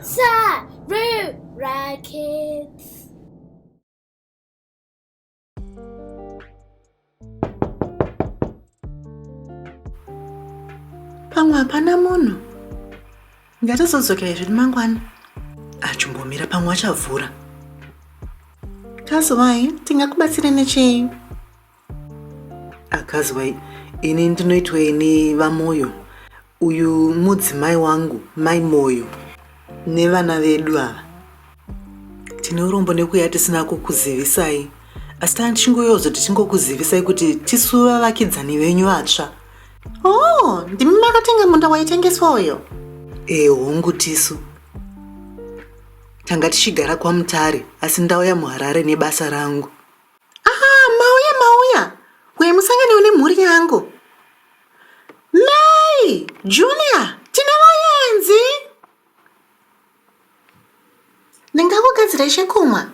Sarura Kids. Pamwe hapana munhu. Ngatizodzokera zvedu mangwana. Achimbomira pamwe achavhura. Kazwai, tingakubatsire nechei? Akazwai, ini ndinoitwa ini vaMoyo. Uyu mudzimai wangu mai Moyo nevana vedu ava. Tine urombo nekuuya tisina kukuzivisai asi tanga tichingoyozo tichingokuzivisai kuti tisu vavakidzani venyu vatsva. Oh, ndimi makatenga munda waitengeswa uyo? Eh, hongu tisu. Tanga tichigara kwaMutare asi ndauya muHarare nebasa rangu. Ah, mauya mauya. Uye musanganewo nemhuri yangu. Mai, Junior, tine vaenzi. Ndingakugadzira chekumwa.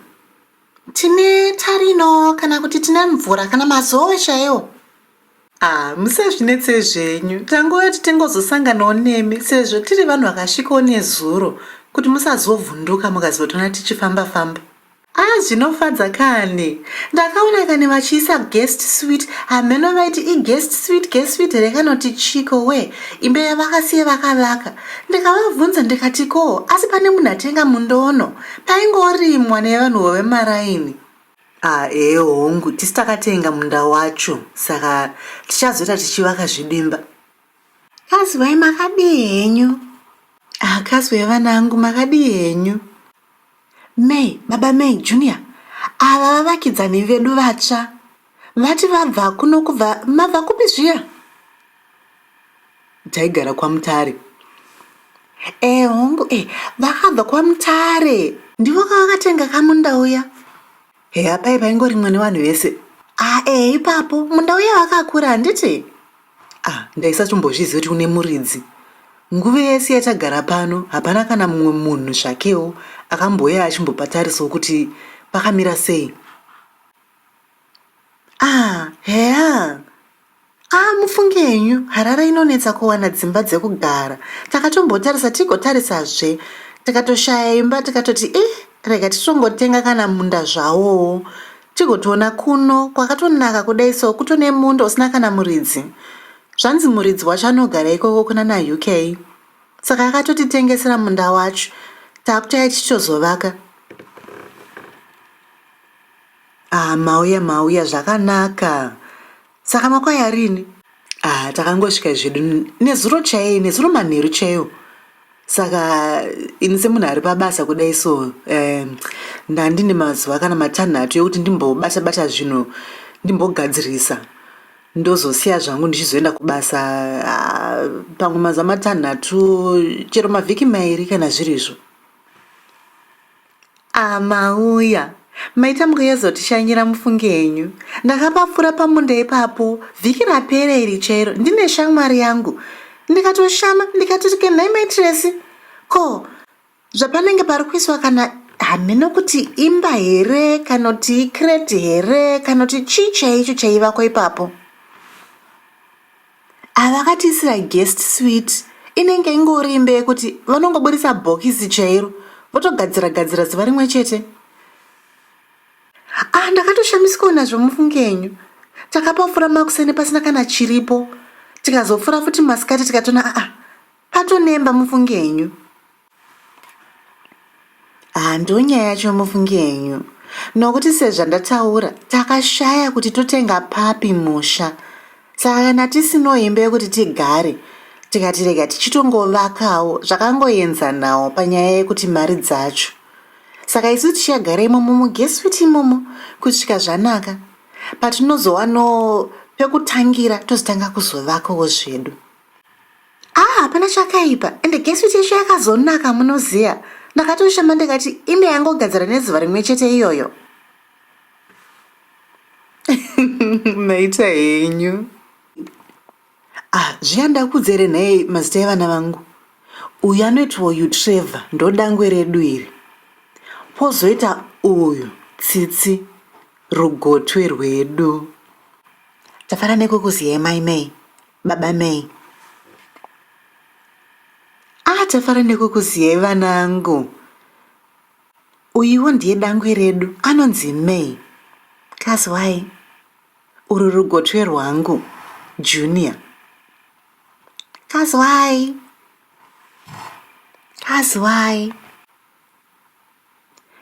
Tine tarino kana kuti tine mvura kana mazowe chaiwo. Ah, musazvinetse zvenyu. Tangouya kuti tingozosanganawo nemi sezvo tiri vanhu vakasvikawo nezuro kuti musazovhunduka mukazotiona tichifamba famba. Ah zvinofadza kani. Ndakaona kani vachiisa guest suite hameno vaiti iguest suite guest suite here kana kuti chiko we imba yavakasiya vakavaka. Ndikavabvunza ndikati ko asi pane munhu atenga mundono paingorimwa nevanhuwo vemaraini. Ah ehe hongu tisu takatenga munda wacho saka tichazoita tichivaka zvedu imba. Kazwai makadii henyu? Ah kazwai vanangu makadii henyu? May, baba May, Junior, ava vavakidzani vedu vatsva. Vati vabva kuno kubva mabva kupi zviya? Taigara kwaMutare. Eh, hongu, eh, vakabva kwaMutare. Ndivo kavakatenga kamunda uya. Heya pai paingorimwa nevanhu vese. Ah, eh, ipapo, munda uya wakakura handiti? Ah, ndaisatombozviziva kuti une muridzi. Nguva yese yatagara pano hapana kana mumwe munhu zvakewo akambouya achimbopatarisawo kuti pakamira sei. Ah, heya. Ah, mufunge henyu, Harare inonetsa kuwana dzimba dzekugara. Takatombotarisa tigotarisazve tikatoshaya imba tikatoti eh, rega titongotenga kana munda zvawowo. Tigotoona kuno kwakatonaka kudai so kutone munda usina kana muridzi. Zvanzi muridzi wacho anogara ikoko kunana UK. Saka akatotitengesera munda wacho. Takutouya tichitozovaka. Ah mauya mauya zvakanaka. Saka makwaya rini? Ah takangosvika zvedu nezuro chaiye nezuro manheru chaiwo. Saka ini semunhu ari pabasa kudai so um, ndandine mazuva kana matanhatu ekuti ndimbobata bata zvinhu ndimbogadzirisa ndozosiya zvangu ndichizoenda kubasa ah, pamwe mazuva matanhatu chero mavhiki mairi kana zviri izvo. Ah mauya. Maita mukuyazotishanyira mufunge henyu. Ndakapapfuura pamunda ipapo vhiki rapera iri chairo ndine shamwari yangu. Ndikatoshama ndikatoti ke nhai mai Tracy ko zvapanenge pari kuiswa kana hameno kuti imba here kana kuti icrate here kana kuti chii chaicho chaivakwa ipapo. Ava vakatiisira guest suite inenge ingori imba yekuti vanongoburitsa bhokisi chairo votogadzira gadzira zuva rimwe chete. Ah, ndakatoshamisikawo nazvo mufunge henyu. Takapafura makuseni pasina kana chiripo. Tikazopfura futi masikati tikatona ah, ah patonemba mufunge henyu. Ah, ndonyaya yacho mufunge henyu. Nokuti sezvandataura, takashaya kuti totenga papi musha. Saka kana tisino imba yekuti tigare, tikati rega tichitongovakawo zvakangoenzanawo panyaya yekuti mari dzacho. Saka isu tichagara imomo muguest imomo kusvika zvanaka. Patinozowanawo pekutangira tozotanga kuzovakawo zvedu. Ah, hapana chakaipa ende guest yacho yakazonaka munoziya. Ndakatoshama ndikati imba yangogadzira nezuva rimwe chete iyoyo. Maita henyu. Ah, zviya ndakudza here nhai mazita evana vangu? Uyu anoitwa uyu Trevor, ndodangwe redu iri. Pozoita uyu Tsitsi, rugotwe rwedu. Tafara nekukuziyai mai May, baba May. Ah, tafara nekukuziyai vanangu. Uyuwo ndiye dangwe redu anonzi May. Kazwai. Uru rugotwe rwangu Junior. Kazwai. Kazwai.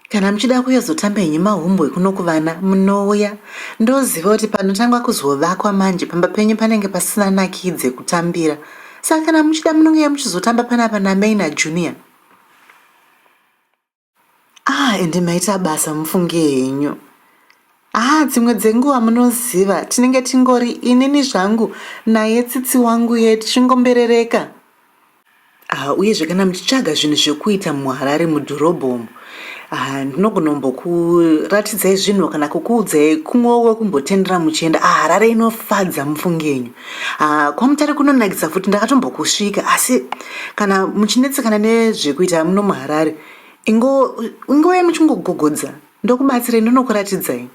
Kana muchida kuyozotamba henyu mahumbwe kuno kuvana munouya. Ndoziva kuti panotangwa kuzovakwa manje pamba penyu panenge pasina nakidze kutambira. Saka kana muchida munongouya muchizotamba panapa naMay naJunior. Ah ende maita basa mufunge henyu. Ah dzimwe dzenguva munoziva tinenge tingori inini zvangu naye Tsitsi wangu ye tichingomberereka. Ah uyezve kana muchitsvaga zvinhu zvekuita muHarare mudhorobha umu ah ndinogona kumbokuratidzai zvinhu kana kukuudzai kumwewo kwekumbotendera muchienda. Ah Harare inofadza mufunge henyu. Ah kwaMutare kunonakidza futi ndakatombokusvika asi kana muchinetsekana nezvekuita muno muHarare ingo ingouya muchingogogodza ndokubatsirai ndonokuratidzai.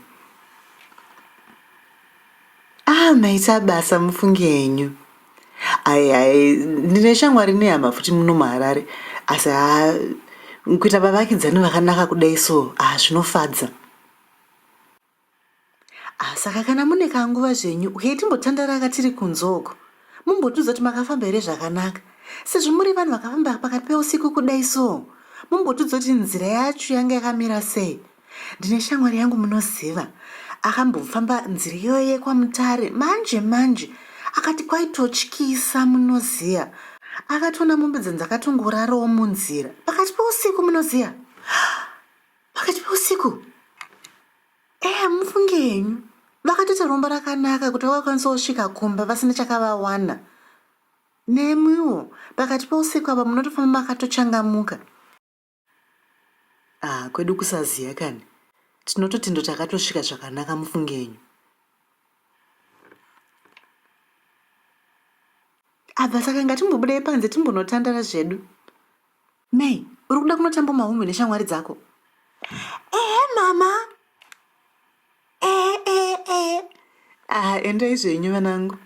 Ah maita basa mufunge henyu. Ai ai ndine shamwari nehama futi muno muHarare asi haa kuita vavakidzani vakanaka kudai so ah zvinofadza. Ah saka kana mune kanguva zvenyu huyai timbotandaraka tiri kunze uko mumbotiudza kuti makafamba here zvakanaka sezvo muri vanhu vakafamba pakati peusiku kudai so mumbotiudza kuti nzira yacho yanga yakamira sei. Ndine shamwari yangu munoziva akambofamba nzira iyoyo yekwaMutare manje manje akati kwaitotyisa munoziva akatoona mombe dzanzakatongorarawo munzira pakati peusiku munoziva pakati peusiku eya mufunge henyu vakatoita rombo rakanaka kuti vakakwanisa kusvika kumba vasina chakavawana nemiwo pakati peusiku apa munotofamba makatochangamuka Ah kwedu kusaziya kani. Tinototi ndotakatosvika zvakanaka mufunge henyu. Abva saka ngatimbobudei panze timbonotandara zvedu. May, uri kuda kunotamba mahumbwe neshamwari dzako? Ehe mama. Ehe ehe ehe. Ah endai zvenyu vanangu.